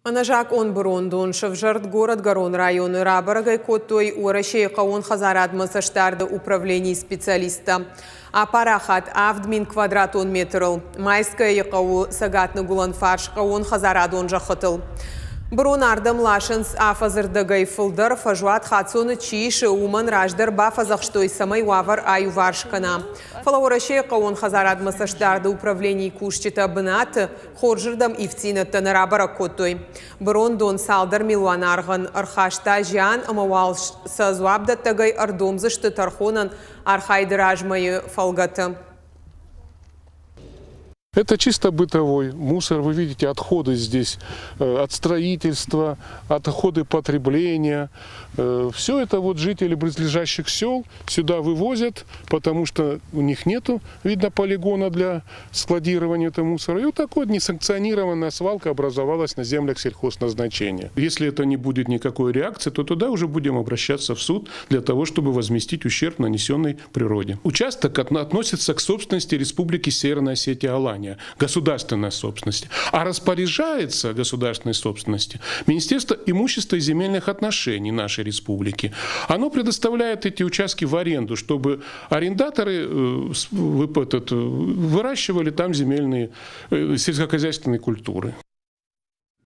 Ӕнӕзакъон бырондон сӕвзӕрд Горӕтгӕрон районы, рабӕрӕг ӕй кодтой Уӕрӕсейы хъӕууон хӕдзарадмӕ цӕстдарды управленийы специалисттӕ. Апарахат 7000 квадратон метрыл Майскӕйы хъӕуы цӕгат-ныгуылӕн фарс хъӕууон хӕдзарадон зӕххытыл. Бырон ардӕм ласынц афӕдзы рдӕгӕй фылдӕр. Фӕзуат хаццоны чи исы, уымӕн раздӕр бафӕдзӕхстой, цӕмӕй уавӕр аиуварс кӕна. Фӕлӕ Уӕрӕсейы хъӕууон хӕдзарадмӕ цӕстдарды управленийы кусджытӕ бынаты хорзырдӕм ивддзинӕдтӕ нӕ рабӕрӕг кодтой. Бырондон цалдӕр милуан аргъӕн ӕрхаста зиан ӕмӕ уал сӕ дзуапдӕттӕгӕй ӕрдомдзысты тӕрхонӕн архайды размӕйы фӕлгӕты. Это чисто бытовой мусор. Вы видите отходы здесь от строительства, отходы потребления. Все это вот жители близлежащих сел сюда вывозят, потому что у них нету, видно, полигона для складирования этого мусора. И вот такая вот несанкционированная свалка образовалась на землях сельхозназначения. Если это не будет никакой реакции, то туда уже будем обращаться в суд для того, чтобы возместить ущерб, нанесенный природе. Участок относится к собственности Республики Северная Осетия-Алания, государственная собственность. А распоряжается государственной собственностью Министерство имущества и земельных отношений нашей республики. Оно предоставляет эти участки в аренду, чтобы арендаторы выращивали там земельные сельскохозяйственные культуры.